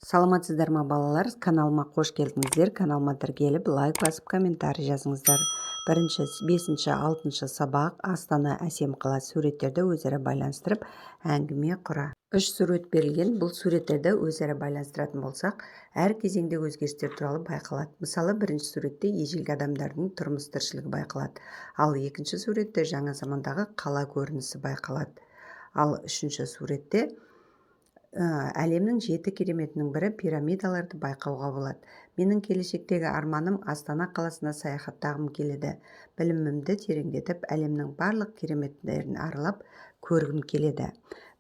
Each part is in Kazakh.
Саламатсыздар ма, балалар? Каналыма қош келдіңіздер. Каналыма тіркеліп, лайк басып, комментарий жазыңыздар. Бірінші, бесінші, алтыншы сабақ. Астана – әсем қала. Суреттерді өзара байланыстырып, әңгіме құра. Үш сурет берілген. Бұл суреттерді өзара байланыстыратын болсақ, әр кезеңде өзгерістер туралы байқалады. Мысалы, бірінші суретте ежелгі адамдардың тұрмыс тіршілігі байқалады, ал екінші суретте жаңа замандағы қала көрінісі байқалады, ал үшінші суретте әлемнің жеті кереметінің бірі – пирамидаларды байқауға болады. Менің келешектегі арманым – Астана қаласына саяхаттағым келеді. Білімімді тереңдетіп, әлемнің барлық кереметтерін аралап көргім келеді.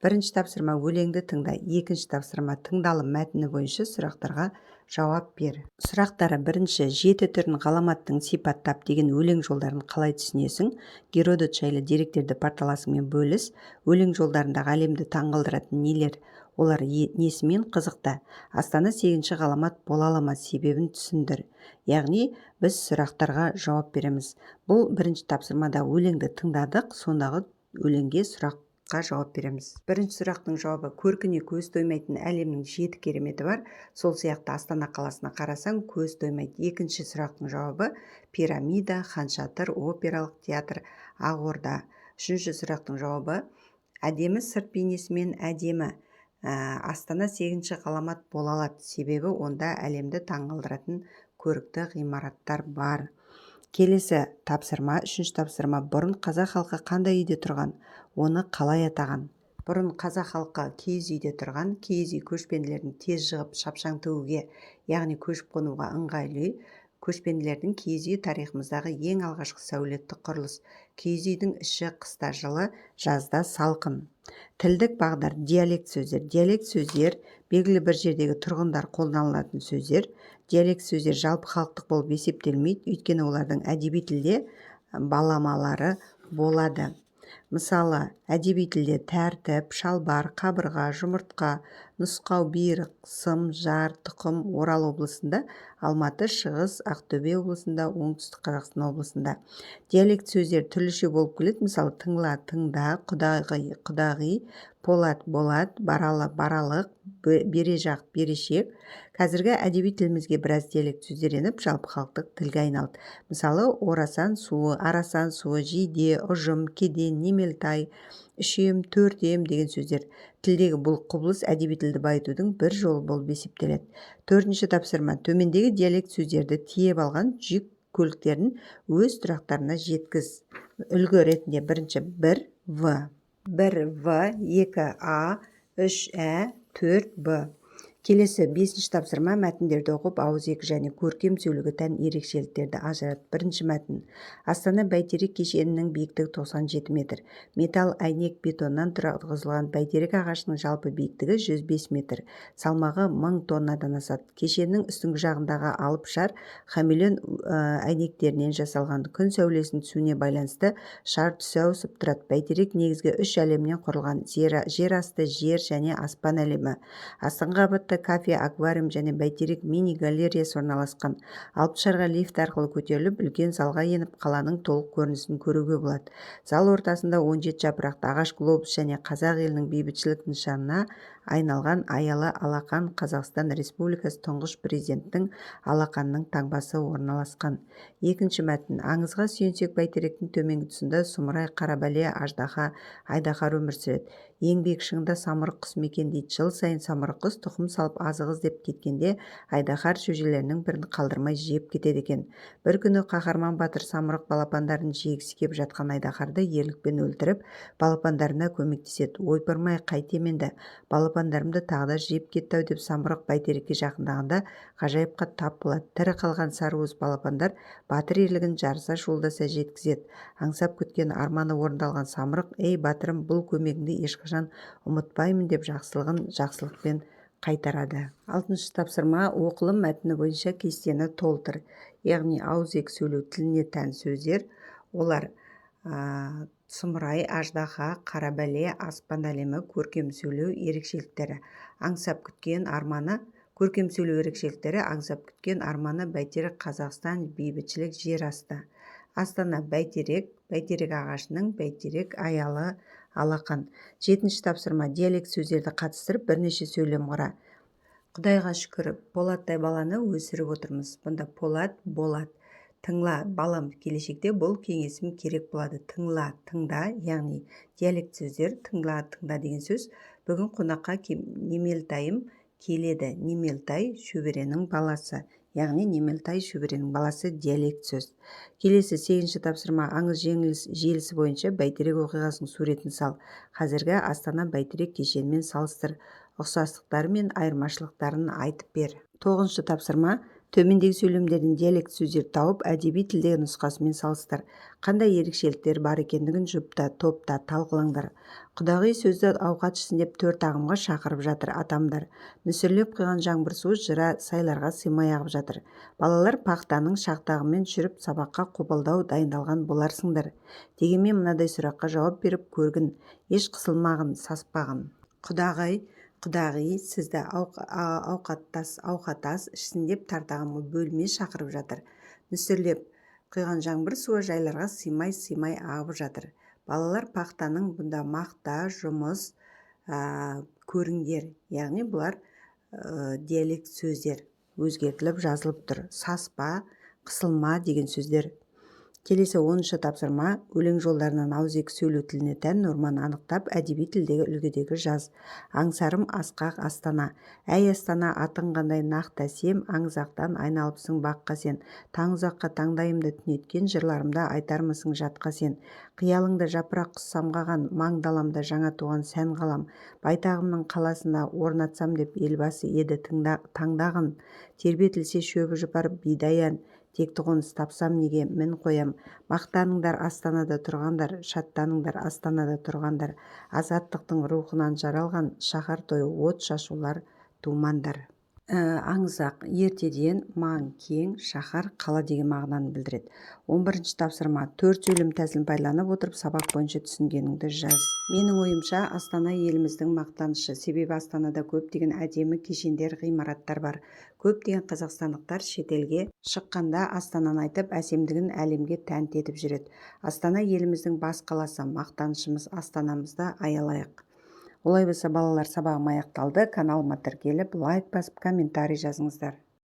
Бірінші тапсырма: өлеңді тыңда. Екінші тапсырма: тыңдалым мәтіні бойынша сұрақтарға жауап бер. Сұрақтары: бірінші, жеті түрін ғаламаттың сипаттап деген өлең жолдарын қалай түсінесің? Геродот жайлы деректерді парталасыңмен бөліс. Өлең жолдарындағы әлемді таңғалдыратын нелер? Олар несімен қызықты? Астана сегізінші ғаламат бола ала ма? Себебін түсіндір. Яғни біз сұрақтарға жауап береміз. Бұл бірінші тапсырмада өлеңді тыңдадық, сондағы өлеңге сұраққа жауап береміз. Бірінші сұрақтың жауабы: көркіне көз тоймайтын әлемнің жеті кереметі бар. Сол сияқты Астана қаласына қарасаң, көз тоймайды. Екінші сұрақтың жауабы: пирамида, Хан Шатыр, опералық театр, Ақорда. Үшінші сұрақтың жауабы: әдемі сырт бейнесімен әдемі. Астана сегізінші ғаламат бола алады, себебі онда әлемді таңғалдыратын көрікті ғимараттар бар. Келесі тапсырма, үшінші тапсырма: бұрын қазақ халқы қандай үйде тұрған? Оны қалай атаған? Бұрын қазақ халқы киіз үйде тұрған. Киіз үй – көшпенділердің тез жығып, шапшаң тігуге, яғни көшіп қонуға ыңғайлы үй. Көшпенділердің киіз үйі – тарихымыздағы ең алғашқы сәулетті құрылыс. Киіз үйдің іші қыста жылы, жазда салқын. Тілдік бағдар: диалект сөздер. Диалект сөздер – белгілі бір жердегі тұрғындар қолданылатын сөздер. Диалект сөздер жалпы халықтық болып есептелмейді, өйткені олардың әдеби тілде баламалары болады. Мысалы, әдеби тілде тәртіп, шалбар, қабырға, жұмыртқа, нұсқау, бұйрық, сым, жар, тұқым. Орал облысында, Алматы, Шығыс, Ақтөбе облысында, Оңтүстік Қазақстан облысында диалект сөздер түрліше болып келеді. Мысалы, тыңла, тыңда, құдағи, құдағи, полат, болат, баралы, баралық, бережақ, берешек. Қазіргі әдеби тілімізге біраз диалект сөздер еніп, жалпыхалықтық тілге айналды. Мысалы, орасан суы, арасан суы, жиде, ұжым, кеден, немелтай, үшем, төртем деген сөздер. Тілдегі бұл құбылыс әдеби тілді байытудың бір жолы болып есептеледі. Төртінші тапсырма: төмендегі диалект сөздерді тиеп алған жүк көліктерін өз тұрақтарына жеткіз. Үлгі ретінде: бірінші бір в, бір в, екі а, үш ә, төрт б. Келесі, бесінші тапсырма: мәтіндерді оқып, ауызекі және көркем сөйлеуге тән ерекшеліктерді ажырат. Бірінші мәтін. Астана Бәйтерек кешенінің биіктігі 97 метр. Металл, әйнек, бетоннан тұрғызылған Бәйтерек ағашының жалпы биіктігі 105 метр, салмағы 1000 тоннадан асады. Кешеннің үстіңгі жағындағы алып шар хамелеон әйнектерінен жасалған. Күн сәулесінің түсуіне байланысты шар түсі ауысып тұрады. Бәйтерек негізгі үш әлемнен құрылған: жер асты, жер және аспан әлемі. Астыңғы қабатта кафе, аквариум және Бәйтерек мини галереясы орналасқан. Алып шарға лифт арқылы көтеріліп, үлкен залға еніп, қаланың толық көрінісін көруге болады. Зал ортасында 17 жапырақты ағаш глобус және қазақ елінің бейбітшілік нышанына айналған аялы алақан, Қазақстан Республикасы Тұңғыш Президентінің алақанының таңбасы орналасқан. Екінші мәтін. Аңызға сүйенсек, Бәйтеректің төменгі тұсында сұмырай, қара бәле, аждаһа, айдаһар өмір сүреді. Ең биік шыңында самұрық құс мекендейді. Жыл сайын самұрық құс тұқым салып, азық іздеп кеткенде, айдаһар шөжелерінің бірін қалдырмай жеп кетеді екен. Бір күні қаһарман батыр самұрық балапандарын жегісі кеп жатқан айдаһарды ерлікпен өлтіріп, балапандарына көмектеседі. «Ойпырмай, қайтем енді, балапандарымды тағы да жеп кетті-ау», – деп самұрық Бәйтерекке жақындағанда, ғажайыпқа тап болады. Тірі қалған сарыуыз балапандар батыр ерлігін жарыса шуылдаса жеткізеді. Аңсап күткен арманы орындалған самұрық: «Ей, батырым, бұл көмегіңді ешқашан ұмытпаймын», – деп жақсылығын жақсылықпен қайтарады. Алтыншы тапсырма: оқылым мәтіні бойынша кестені толтыр. Яғни ауызекі сөйлеу тіліне тән сөздер. Олар: сұмырай, аждаһа, қара бәле, аспан әлемі, көркем сөйлеу ерекшеліктері, аңсап күткен арманы. Көркем сөйлеу ерекшеліктері: аңсап күткен арманы, Бәйтерек, Қазақстан, бейбітшілік, жер асты, Астана, Бәйтерек, Бәйтерек ағашының, Бәйтерек, аялы алақан. Жетінші тапсырма: диалект сөздерді қатыстырып, бірнеше сөйлем құра. Құдайға шүкір, Полаттай баланы өсіріп отырмыз. Бұнда Полат, Болат. Тыңла, балам, келешекте бұл кеңесім керек болады. Тыңла, тыңда, яғни диалект сөздер, тыңла, тыңда деген сөз. Бүгін қонаққа Немелтайым келеді. Немелтай шөберенің баласы. Яғни Немелтай шөберенің баласы диалект сөз. Келесі 8-ші тапсырма. Аңыз желісі бойынша Бәйтерек оқиғасының суретін сал. Қазіргі Астана Бәйтерек кешенімен салыстыр. Ұқсастықтары мен айырмашылықтарын айтып бер. 9-шы тапсырма. Төмендегі сөйлемдерден диалект сөздер тауып, әдеби тілдегі нұсқасымен салыстыр. Қандай ерекшеліктер бар екендігін жұпта, топта талқылаңдар. Құдағи сөзді ауқат ішсін деп 4 ағымға шақырып жатыр атамдар. Нөсерлеп құйған жаңбыр суы жыра сайларға сыймай ағып жатыр. Балалар пахтаның шақтағымен жүріп сабаққа қобалдау дайындалған боларсыңдар. Дегенмен мынадай сұраққа жауап беріп көргін, еш қысылмағын, саспағын. Құдағай, құдағи сізді ауқатас ішсін деп тартағымы бөлме шақырып жатыр. Нөсерлеп құйған жаңбыр суы жайларға сыймай-сыймай ағып жатыр. Балалар пахтаның бұнда мақта, жұмыс, көріңдер. Яғни бұлар диалект сөздер өзгертіліп жазылып тұр. Саспа, қысылма деген сөздер. Келесі 10-шы тапсырма. Өлең жолдарынан ауызекі сөйлеу тіліне тән норманы анықтап, әдеби тілдегі үлгідегі жаз. Аңсарым асқақ Астана. Әй Астана, атың қандай нақты әсем, аңызақтан айналыпсың баққа сен. Таң ұзаққа таңдайымды түнеткен жырларымда айтармысың жатқа сен. Қиялыңда жапырақ құс самғаған, маң даламда жаңа туған сән қалам. Байтағымның қаласына орнатсам деп елбасы еді таңдағын. Тербетілсе шөбі жұпар бидаян, текті қоныс тапсам неге мін қоям. Мақтаныңдар Астанада тұрғандар, шаттаныңдар Астанада тұрғандар. Азаттықтың рухынан жаралған шаһар тойы от шашулар думандар. Аңызақ ертеден маң, кең, шаһар, қала деген мағынаны білдіреді. 11-ші тапсырма. 4 сөйлем тәсілін пайдаланып отырып, сабақ бойынша түсінгеніңді жаз. Менің ойымша, Астана еліміздің мақтанышы. Себебі Астанада көптеген әдемі кешендер, ғимараттар бар. Көптеген қазақстандықтар шетелге шыққанда Астананы айтып, әсемдігін әлемге тәнті етіп жүреді. Астана еліміздің бас қаласы, мақтанышымыз. Астанамызды аялайық. Олай болса, балалар, сабағым аяқталды. Каналыма тіркеліп, лайк басып, комментарий жазыңыздар.